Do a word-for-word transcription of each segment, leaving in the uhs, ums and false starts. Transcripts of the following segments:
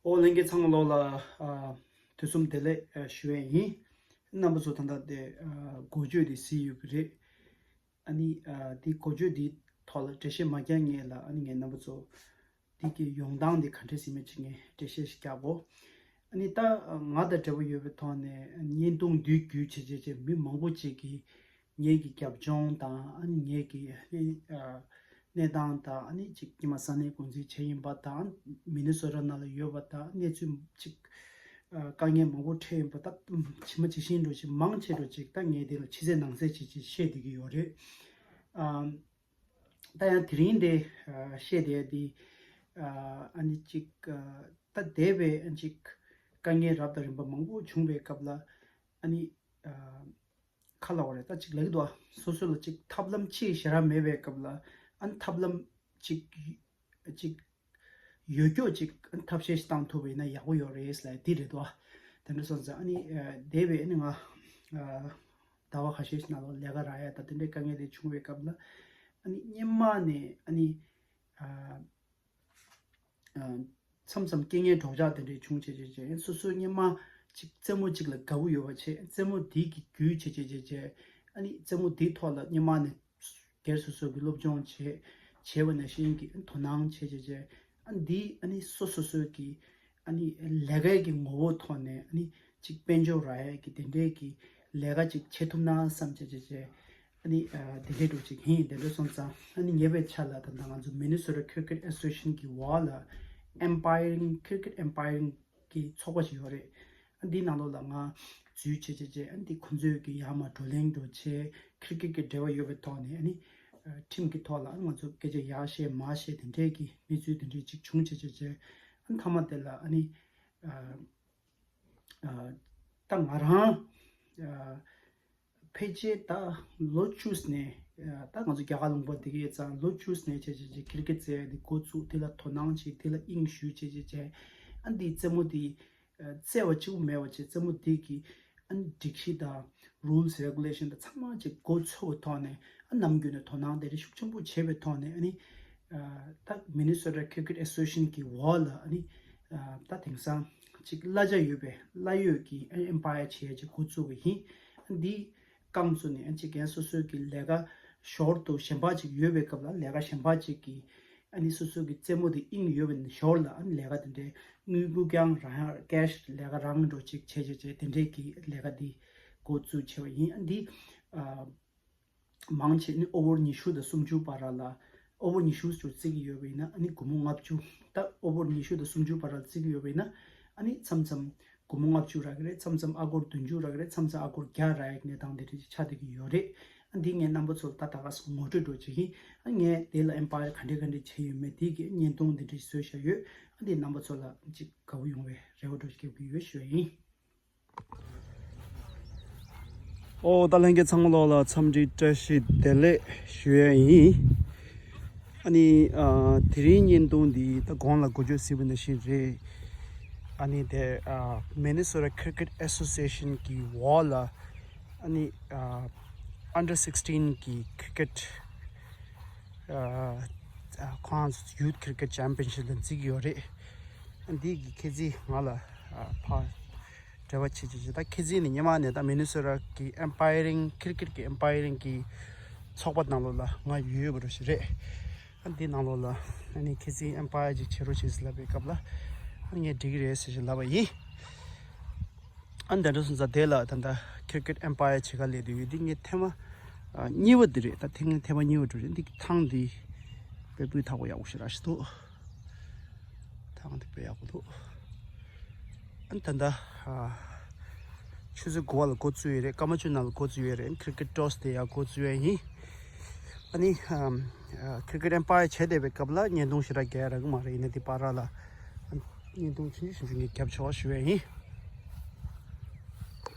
ཨོ་ལྷན་རྒྱས་ཚང་མ་ལོག་ལ་ཨ་དུས་གསུམ་བདེ་ལེགས་ཨ་ཞུ་ཡས་ཡིན། རྣམ་པ་ཚོ་ད་ལྟ་དེ་ཨ་འགོ་བརྗོད་དེ་གཟིགས་ཡོད་ཀྱི་རེད། ཨ་ནི་ཨ་དེ་འགོ་བརྗོད་དེའི་ཐོག་ལ་འགྲེལ་བཤད་མ་རྒྱག་སྔོན་ལ་ཨ་ནི་ངས་རྣམ་པ་ཚོ་དེ་གི་ཡོང་སྟངས་དེ་ག་འདྲས་ཟིན་མིན་ཅིག་ངས་འགྲེལ་བཤད་ཞིག་རྒྱག་གོ། ཨ་ནི་ད་ང་དང་འབྲེལ་བ་ཡོད་པའི་ཐོག་ནས་བརྙན་ཐུང་འདི་བརྒྱུད་བྱས་བྱས་བྱས་མི་མང་པོ་ཅིག་གིས་ངེད་ཀྱི་རྒྱབ་ལྗོངས་དང་ཨ་ནི་ངེད་ཀྱི་ཨ་ནི་ཨ་གནས་སྟངས་དང་ཨ་ནི་ཅིག་སྐྱེས་མ་ས་གནས་གུང་འཛིན་བྱས་ཡིན་པ་དང་མི་ནི་སོ་ཊ་ནང་ལ་ཡོད་པ་དང་གནས་ཚུལ་ཅིག་ཨ་དཀའ་ངལ་མང་པོ་འཕྲད་ཡིན་པ་ད་ཇི་མ་ཇི་བཞིན་འགྲོ་ཅིག་མང་ཆེ་འགྲོ་ཅིག་ད་ངས་དེ་ལ་ཕྱི་གསལ་ནང་གསལ་བྱས་བྱས་བཤད་བསྡད་ཀྱི་ཡོད་རེད། ཨ་ད་ཡང་དེ་རིང་དེ་ཨ་བཤད་བསྡད་ཡ་དེ་ཨ་ཨ་ནི་ཅིག་ཨ་ད་འདས་པའི་ཨ་ཅིག་དཀའ་ངལ་རབ་དང་རིམ་པ་མང་པོ་བྱུང་བའི་སྐབས་ལ་ཨ་ནི་ཨ་ཁ་ལ་བ་རེད། ད་ཅིག་ལབ་ཀྱི་འདུག་ཨ། སོ་སོ་ལ་ཅིག་ཐབས་ལམ་ཅིག་ཞེ་དྲག་མེད་པའི་སྐབས་ལ་ཨ་ནི་ཐབས་ལམ་ཅིག་ཅིག་ཡོད་སྐྱོ་ཅིག་ཨ་ནི་ཐབས་ཤེས་ཤིག་བཏང་ཐུབ་པ་ཡིན་ན་ཡག་པོ་ཡོད་རེད་ལབ་ཡ་དེ་རེད་འདུག་ཨ། དེ་འདྲ་སོང་ཙང་ཨ་ནི་ཨ་འདས་པའི་ཨ་ནི་ང་ཨ་ཟླ་བ་ཁ་ཤས་ཤིག་ནང་ལོགས་ལས་ཀ་རག་ཡ་ད་དེ་འདྲའི་དཀའ་ངལ་དེ་བྱུང་བའི་སྐབས་ལ་ཨ་ནི་སྔོན་མ་ནས་ཨ་ནི་ཨ་ཨ་མཚམས་མཚམས་རྐྱེན་ངན་གྲོགས་ཆགས་དེ་འདྲའི་བྱུང་བྱས་བྱས་བྱས་སོ་སོའི་སྔོན་མ་ཅིག་རྩེད་མོ་ཅིག་ལ་དགའ་པོ་ཡོད་པ་བྱས་རྩེད་མོ་དེ་གི་བརྒྱུད་བྱས་བྱས་བྱས་བྱས་ཨ་ནི་རྩེད་མོ་དེའི་ཐོག་ལ་སྔོན་མ་ནས་སྒེར་སོ་སོ་གི་སློབ་སྦྱོང་བྱས་བྱས་པ་ནང་བཞིན་གྱི་དོ་སྣང་བྱས་བྱས་བྱས་ཨ་ནི་འདི་ཨ་ནི་སོ་སོ་སོའི་གི་ཨ་ནི་ལས་ཀའི་གི་ངོ་བོ་ཐོག་ནས་ཨ་ནི་ཅིག་དཔལ་འབྱོར་རག་ཡས་ཀྱི་དེ་འདྲའི་གི་ལས་ཀ་ཅིག་བྱེད་ཐུབ་ན་བསམ་བྱས་བྱས་བྱས། ཨ་ནི་ཨ་དེ་འདྲའི་འགྲོ་ཅིག་ཡིན། དེ་འདྲ་སོང་ཙང་ཨ་ནི་ཉེ་བའི་ཆར་ལ་ད་ལྟ་ང་ཚོ་Minnesota Cricket Association གི་འོག་ལ་Umpiring Cricket Umpiring གི་ཚོགས་པ་ཞིག་ཡོད་རེད། ཨ་འདིའི་ནང་ལོགས་ལ་ང་འཛུལ་བྱས་བྱས་བྱས་ཨ་ནི་འདི་ཁོང་ཚོའི་གི་ཡར་མར་བགྲོ་གླེང་འགྲོ་བྱས་cricket གི་འབྲེལ་བ་ཡོད་པའི་ཐོག་ནས་ཨ་ནི་ཨ་ཁྲིམས་ཀྱི་ཐོག་ལ་ཨ་ནི་ང་ཚོ་སྐད་ཆ་ཡར་བཤད་མར་བཤད་དེ་འདྲའི་གི་གནས་ཚུལ་དེ་འདྲའི་ཅིག་བྱུང་བྱས་བྱས་བྱས་ཨ་ནི་མཐའ་མ་དེ་ལ་ཨ་ནི་ཨ་ཨ་ད་ང་རང་ཨ་ཕལ་ཆེར་ད་ལོ་བཅུ་ནས་ཨ་ད་ང་ཚོ་རྒྱ་གར་ལུང་པ་འདི་གའི་ཙང་ལོ་བཅུ་ནས་བྱས་བྱས་བྱས་cricket རྩེད་ཡ་འདི་འགོ་བཙུགས། དེ་ལ་དོ་སྣང་བྱས། དེ་ལ་དབྱིངས་ཞུགས་བྱས་བྱས་བྱས་ཨ་འདི་རྩེད་མོ་འདི་ཨ་རྩེ་བ་གཅིག་པུ་མེད་པ་བྱས་རྩེད་མོ་འདི་གི་ཨ་ནི་སྒྲིག་གཞི་དང་rules regulation དང་ཚང་མ་ཅིག་འགོ་ཚུགས་པའི་ཐོག་ནས་ཨ་ནམ་རྒྱུན་ནས་དོ་སྣང་དེ་འདྲ་ཤུགས་ཆེན་པོ་བྱས་པའི་ཐོག་ནས་ཨ་ནི་ཨ་ད་Minnesota Cricket Association གི་འོག་ལ་ཨ་ནི་ཨ་ད་དེང་སང་ཅིག་གླ་ཆ་ཡོད་པའི་གླ་ཡོད་ཀྱི་ཨ་ནི་umpire བྱེད་ཡ་ཅིག་འགོ་བཙུགས་པ་ཡིན། ཨ་འདི་རྐང་བཙུགས་ནས་ཨ་ཅིག་ཡང་སོ་སོའི་གི་ལས་ཀ་ཞོར་དུ་གཞན་པ་ཅིག་ཡོད་པའི་སྐབས་ལ་ལས་ཀ་གཞན་པ་ཅིག་གི་ཨ་ནི་སོ་སོའི་གི་རྩེད་མོ་དེ་དབྱིངས་ཡོད་པའི་ཞོར་ལ་ཨ་ནི་ལས་ཀ་དེ་འདྲའི་དངུལ་ཀུ་ཀྱང་རང་ཡང་cash ལས་ཀ་རང་འགྲོ་ཅིག་བྱས་བྱས་བྱས་དེ་འདྲའི་གི་ལས་ཀ་འདི་འགོ་བཙུགས་བྱས་པ་ཡིན། ཨ་འདི་ཨ་མང་ཆེ་ནི་over ཉི་ཤུ་དང་སུམ་ཅུ་བར་ལ་over ཉི་ཤུ་ཅིག་རྩེ་གི་ཡོད་པ་ཡིན་ན་ཨ་ནི་སྒོར་མོ་ལྔ་བཅུ། ད་over ཉི་ཤུ་དང་སུམ་ཅུ་བར་ལ་རྩེ་གི་ཡོད་པ་ཡིན་ན་ཨ་ནི་མཚམས་མཚམས་སྒོར་མོ་ལྔ་བཅུ་རག་གི་རེད། མཚམས་མཚམས་ཨ་སྒོར་བདུན་ཅུ་རག་གི་རེད། མཚམས་མཚམས་ཨ་སྒོར་བརྒྱ་རག་ཡག་གནས་སྟངས་དེ་འདྲ་ཅིག་ཆགས་བསྡད་ཀྱི་ཡོད་རེད། ཨ་འདི་ངས་རྣམ་པ་ཚོ་ལ་ད་ད་ག་སེ་ངོ་སྤྲོད་འདྲ་ཅིག་ཡིན། ཨ་ངས་དེ་ལ་umpire ག་འདྲས་ག་འདྲས་བྱས་ཡོད་མེད་དེ་གི་བརྙན་ཐུང་དེ་འདྲ་ཞིག་བཟོས་བཞག་ཡོད། ཨ་འདི་རྣམ་པ་ཚོ་ལ་ཅིག་དགའ་པོ་ཡོང་བའི་རེ་བ་འདྲ་ཅིག་བསྐྱེད་ཀྱི་ཡོད་ཞུ་ཡ་ཡིན། ཨོ་ད་ལྷན་རྒྱས་ཚང་མ་ལོག་ལ་འཚམས་འདྲི་བཀྲ་ཤིས་བདེ་ལེགས་ཞུ་ཡ་ཡིན། ཨ་ནི་ཨ་དེ་རིང་བརྙན་ཐུང་འདི་ད་གོང་ལ་འགོ་བརྗོད་ཟེར་བ་ནང་བཞིན་རེད། ཨ་ནི་དེ་ཨ་Minnesota Cricket Association གི་འོག་ལ་ཨ་ནི་ཨ་under sixteen གི་cricket ཨ་ཨ་ཁོང་ཚོ་youth cricket championship ལ་འཛུལ་གྱི་ཡོད་རེད། ཨ་འདི་གི་ཁྱེད་ཚོས་ང་ལ་ཨ་ཕར་འབྲེལ་བ་བྱེད་ཅིག་ཅིག་ད་ཁྱེད་ཚོས་ནི་སྔོན་མ་ནས་ད་མི་ནི་སོ་ཊ་གི་ཨེམ་པ་ཡ་རིང་ཁིར་ཀེཊ་གི་ཨེམ་པ་ཡ་རིང་གི་ཚོགས་པ་ནང་ལོགས་ལ་ང་ཡོད་པ་རུ་ཞིག་རེད། ཨ་འདི་ནང་ལོགས་ལ་ཨ་ནི་ཁྱེད་ཚོས་ཨེམ་པ་ཡ་ཅིག་བྱེད་རོགས་བྱེད་ཟེར་ལབ་པའི་སྐབས་ལ་ཨ་ངས་འགྲིག་གི་རེད་ཟེར་ཞིག་ལབ་པ་ཡིན། ཨ་འདི་འདྲ་སོང་ཙང་དེ་ལ་ད་ལྟ་ཁིར་ཀེཊ་ཨེམ་པ་ཡ་བྱེད་ག་སླེབས་དུས་ཡོད་འདི་ངས་ཐེངས་མ་ཨ་གཉིས་པ་འདི་རེད། ད་ཐེངས་ཐེངས་མ་གཉིས་པ་འགྲོ་རེད། འདི་གི་ཐང་འདི་དཔེ་སྤུས་དག་པོ་ཡག་པོ་ཞེ་དྲག་ཞིག་འདུག་ཐང་འདི་དཔེ་ཡག་པོ་འདུག་ཨ་ནི་ད་ལྟ་ཨ་ཆུ་ཚོད་དགུ་པ་ལ་འགོ་བཙུགས་ཡོད་རེད། སྐར་མ་བཅུ་ནང་ལ་འགོ་བཙུགས་ཡོད་རེད། ཨ་ནི་ཁིར་ཀེཊ་ཊོས་དེ་ཡར་འགོ་བཙུགས་ཡོད་ཡིན། ཨ་ནི་ཨ་ཁིར་ཀེཊ་ཨེམ་པ་ཡར་བྱས་བསྡད་པའི་སྐབས་ལ་བརྙན་ཐུང་ཞེ་དྲག་རྒྱག་ཡ་རག་གི་མ་རེད། ཡིན་ན་དེ་བར་ལ་ཨ་བརྙན་ཐུང་ཆུང་ཆུང་ཞིག་ངས་རྒྱབ་ཆོག་ཞུ་ཡ་ཡིན།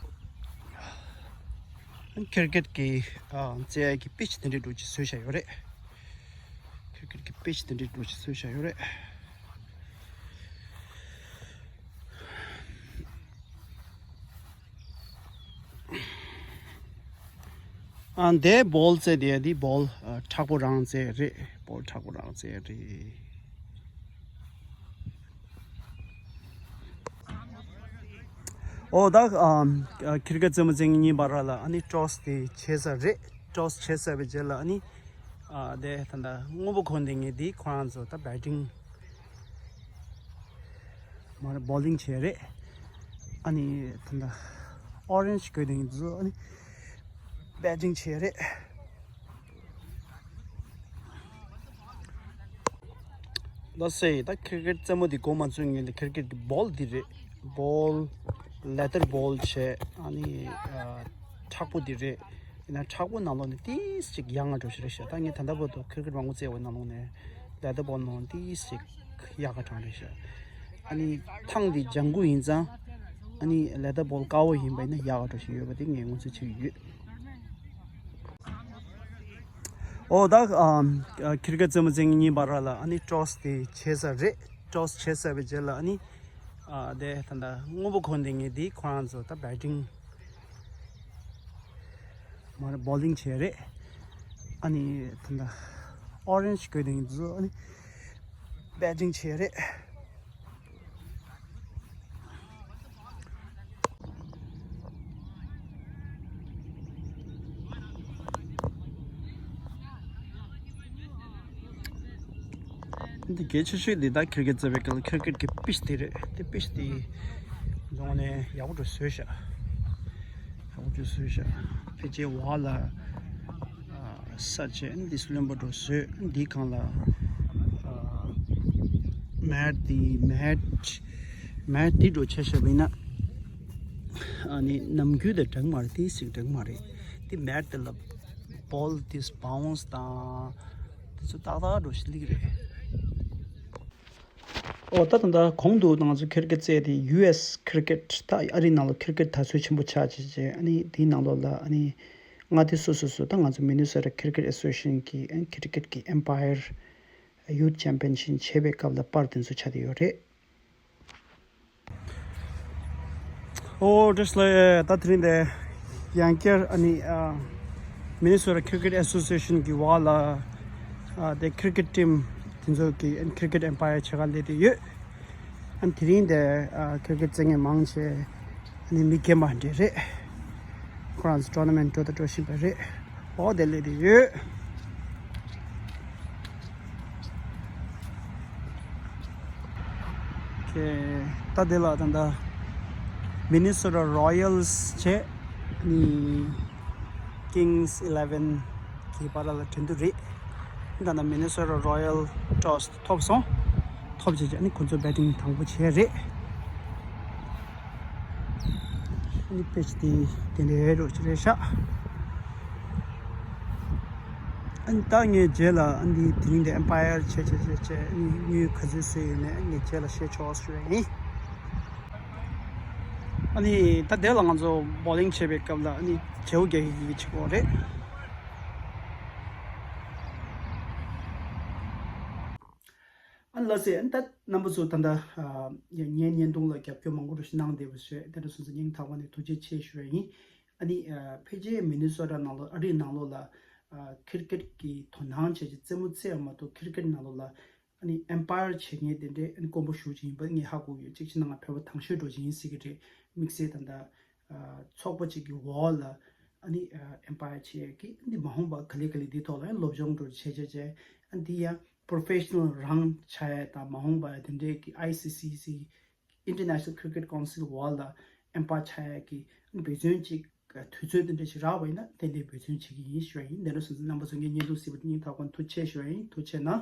ཨ་ནི་ཁིར་ཀེཊ་གི་ཨ་རྩེད་ཡ་གི་པིཆ་དེ་འདྲའི་འདྲ་ཅིག་བཟོས་བཞག་ཡོད་རེད། ཁིར་ཀེཊ་གི་པིཆ་དེ་འདྲའི་འདྲ་ཅིག་བཟོས་བཞག་ཡོད་རེད། ཨ་འདས་བོལ་རྩེད་དེ་འདི་བོལ་ཨ་མཁྲེགས་པོ་རང་རྩེད་རེད། བོལ་མཁྲེགས་པོ་རང་རྩེད་རེད། ཨོ་ད་ཨམ་ཁིར་ཀེ་རྩེད་མོ་རྩེ་མཁན་གཉིས་བར་ལ་ཨ་ནི་ཊོས་དེ་བྱས་ས་རེད། ཊོས་བྱས་ས་བའི་རྗེས་ལ་ཨ་ནི་ཨ་དེ་ད་ད་དངོས་པོ་གོན་དེ་ངེས་དེ་ཁོ་རང་ཚོ་ད་བེ་ཊིང་མ་རེད་བོ་ལིང་བྱས་རེད། ཨ་ནི་ད་ད་ཨོ་རེན་ཇི་གོན་དེ་ངེས་དེ་ཚོ་ཨ་ནི་བེ་ཊིང་བྱས་རེད། ལགས་སེ། ད་ཁིར་ཀེ་རྩེད་མོ་འདི་འགོ་མ་ཚུགས་སྔོན་ལ་ཁིར་ཀེ་གི་བོལ་འདི་རེད། བོལ་ལེ་དར་བོལ་བྱས་ཨ་ནི་ཨ་མཁྲེགས་པོ་འདི་རེད། ཡིན་ན་མཁྲེགས་པོ་ནང་ལོགས་ནས་ཏིས་ཅིག་ཡག་ང་འགྲོ་ཞིག་རེད་ཤག་ད་ངས་ད་ལྟ་བར་དུ་ཁིར་ཀེ་མང་པོ་རྩེ་བའི་ནང་ལོགས་ནས་ལེ་དར་བོལ་ནང་ཏིས་ཅིག་ཡག་ག་གྲངས་རེད་ཤག་ཨ་ནི་ཐང་འདི་ལྗང་གུ་ཡིན་ཙང་ཨ་ནི་ལེ་དར་བོལ་དཀར་པོ་ཡིན་པ་ཡིན་ན་ཡག་ག་འགྲོ་ཞིག་ཡོད་པ་དེ་ངས་མངོན་གསལ་ཆེ་ཡོད། ཨོ་ད་ཨམ་ཁིར་ཀེ་རྩེད་མོ་རྩེ་མཁན་གཉིས་བར་ལ་ཨ་ནི་ཊོས་དེ་བྱས་ས་རེད། ཊོས་བྱས་ས་བའི་རྗེས་ལ་ཨ་ནི་ཨ་དེ་ད་ད་དངོས་པོ་གོན་དེ་ངེས་དེ་ཁོ་རང་ཚོ་ད་བེ་ཊིང་མ་རེད་བོ་ལིང་བྱས་རེད། ཨ་ནི་ད་ད་ཨོ་རེན་ཇི་གོན་དེ་ངེས་དེ་ཚོ་ཨ་ནི་བེ་ཊིང་བྱས་རེད། འདི་གལ་ཆེ་ཤོས་འདི་ད་ཁིར་ཀེ་རྩེ་བའི་སྐབས་ལ་ཁིར་ཀེ་གི་པིཆ་དེ་རེད། དེ་པིཆ་དེ་རྫོང་ནས་ཡག་པོ་འགྲོ་བཟོས་ཤག་ཡག་པོ་འགྲོ་བཟོས་ཤག་ཕལ་ཆེར་བ་ལ་ས་བྱས་འདི་སུ་ལེན་པ་འགྲོ་བཟོས། འདི་གང་ལ་མེཊ་དེ་མེཊ་མེཊ་དེ་འགྲོ་ཆ་བཞག་པ་ཡིན་ན་ཨ་ནི་ནམ་རྒྱུན་དང་འདྲ་གི་མ་རེད། དེ་ཞིག་འདྲ་གི་མ་རེད། དེ་མེཊ་དེ་ལ་བོལ་དེ་བའུན་སི་དང་དེ་ཚོ་ཏག་ཏག་འགྲོ་ཞིག་སླེབས་ཀྱི་རེད། ཨོ་ད་ད་ལྟ་གོང་དུ་ང་ཚོ་ཁིར་ཀེ་རྩེ་དེ་ཡུ་ཨེས་ཁིར་ཀེ་ད་ཨ་རིའི་ནང་ལ་ཁིར་ཀེ་དར་སྲོལ་ཆེན་པོ་ཆགས་བྱས་བྱས་ཨ་ནི་དེའི་ནང་ལོགས་ལ་ཨ་ནི་མངའ་སྡེ་སོ་སོ་སོ་ད་ང་ཚོ་མི་ནི་སོ་ཊ་ཁིར་ཀེ་ཨེ་སོ་ཤི་ཡེ་ཤན་གི་ཨ་ནི་ཁིར་ཀེ་གི་ཨེམ་པ་ཡར་ཡུ་ཐི་ཆེམ་པི་ཡན་ཤིབ་བྱེད་པའི་སྐབས་ལ་པར་དེ་ཚོ་ཆགས་བསྡད་ཡོད་རེད། ཨོ་བཀྲ་ཤིས་བདེ་ལེགས། ད་དེ་རིང་འདི་ཡང་བསྐྱར་ཨ་ནི་ཨ་མི་ནི་སོ་ཊ་ཁིར་ཀེ་ཨེ་སོ་སི་ཡེ་ཤན་གི་འོག་ལ་ཨ་དེ་ཁིར་ཀེ་ཊི་ཊིམ་དེ་ཚོ་གི་ཨ་ནི་ཁིར་ཀེ་ཨེམ་པ་ཡར་བྱེད་ག་སླེབས་བསྡད་ཡོད། ཨ་ནི་དེ་རིང་འདི་ཨ་ཁིར་ཀེ་རྩེ་མཁན་མང་ཆེ་ཨ་ནི་མི་རྒན་པ་འདྲ་རེད། ཁོ་རང་ཚོ་ཊོར་ན་མེན་ཊི་འགྲོ་དང་འགྲོ་བཞིན་པ་རེད། འོ་དེ་སླེབས་བསྡད་ཡོད། ཨོ་ཁེ། ད་དེ་ལ་ད་ལྟ་མི་ནི་སོ་ཊ་རོ་ཡལ་སི་བྱས་ནི་ཀིང་སི་ཨི་ལེ་ཝན་གི་བར་ལ་འགྲན་བསྡུར་རེད། ད་ལྟ་མི་ནི་སོ་ཊ་རོ་ཡལ་ཊོས་ཐོབ་སོང་། ཐོབ་བྱས་བྱས་ནི་ཁོ་ཚོ་བེ་ཊིང་དང་པོ་བྱས་རེད། ཨ་ནི་པིཆ་དེ་དེ་འདྲའི་རོ་ཅིག་རེད་ཤག་ཨ་ནི་ད་ངས་རྗེས་ལ་ཨ་ནི་དེ་རིང་དེ་ཨེམ་པ་ཡར་བྱས་བྱས་བྱས་བྱས་ཨ་ནི་དངུལ་ག་ཚོད་བཟོས་ཡོད་མེད་ངས་རྗེས་ལ་བཤད་ཆོག་ཞུ་ཡ་ཡིན། ཨ་ནི་ད་དེ་ལ་ང་ཚོ་བོ་ལིང་བྱེད་པའི་སྐབས་ལ་ཨ་ནི་བྱེའུ་རྒྱག་གི་ཡི་གེ་བྱེད་དགོས་རེད། ཨ་ལགས་སེ། ཨ་ནི་ད་རྣམ་པ་ཚོ་ད་ལྟ་ཨ་ངའི་བརྙན་ཐུང་ལ་རྒྱབ་སྐྱོར་མང་པོ་རེ་ཞིག་གནང་བསྡད་པ་བྱས་དེ་འདྲ་སོང་ཙང་སྙིང་ཐག་པ་ནས་ཐུགས་རྗེ་ཆེ་ཞུ་ཡ་ཡིན། ཨ་ནི་ཨ་ཕལ་ཆེར་མི་ནི་སོ་ཊ་ནང་ལོགས་ཨ་རིའི་ནང་ལོགས་ལ་ཨ་ཁིར་ཀེཊ་ཀྱི་དོ་སྣང་བྱས་ཀྱི་རྩེད་མོ་རྩེ་ཡ་མ་གཏོགས་ཁིར་ཀེཊ་ནང་ལོགས་ལ་ཨ་ནི་ཨེམ་པ་ཡར་བྱེད་མཁན་དེ་འདྲའི་ཨ་ནི་དཀོན་པོ་ཞེ་པོ་ཅིག་ཡིན་པ་ངས་ཧ་གོ་ཡོད། གཅིག་བྱས་ན་ང་བོད་པ་དང་ཤོས་འགྲོ་ཅིག་ཡིན་སྲིད་ཀྱི་རེད། དམིགས་བསལ་ད་ལྟ་ཨ་ཚོགས་པ་གཅིག་གི་འོག་ལ་ཨ་ནི་ཨ་ཨེམ་པ་ཡར་བྱེད་ཡ་གི་ཨ་ནི་མ་འོངས་པ་ག་ལེ་ག་ལེ་འདི་ཐོག་ལ་ཨ་ནི་སློབ་སྦྱོང་འགྲོ་བྱས་བྱས་བྱས་ཨ་ནི་འདི་ཡང་པོ་རོ་ཕེ་ཤ་ནལ་རང་ཆགས་ཡ་དང་མ་འོངས་པ་དེ་འདྲའི་གི་ཨའི་སི་སི་སི་International Cricket Council འོག་ལ་ཨེམ་པ་ཆགས་ཡ་གི་འབད་བརྩོན་ཅིག་དུས་ཚོད་དེ་འདྲ་ཞིག་རག་པ་ཡིན་ན་ཏན་ཏན་འབད་བརྩོན་བྱེད་ཀྱི་ཡིན་ཞུ་ཡ་ཡིན། དེ་འདྲ་སོང་ཙང་རྣམ་པ་ཚོ་ངའི་བརྙན་ཐུང་གཟིགས་པ་དེ་སྙིང་ཐག་པ་ནས་ཐུགས་རྗེ་ཆེ་ཞུ་ཡ་ཡིན། ཐུགས་རྗེ་གནང་།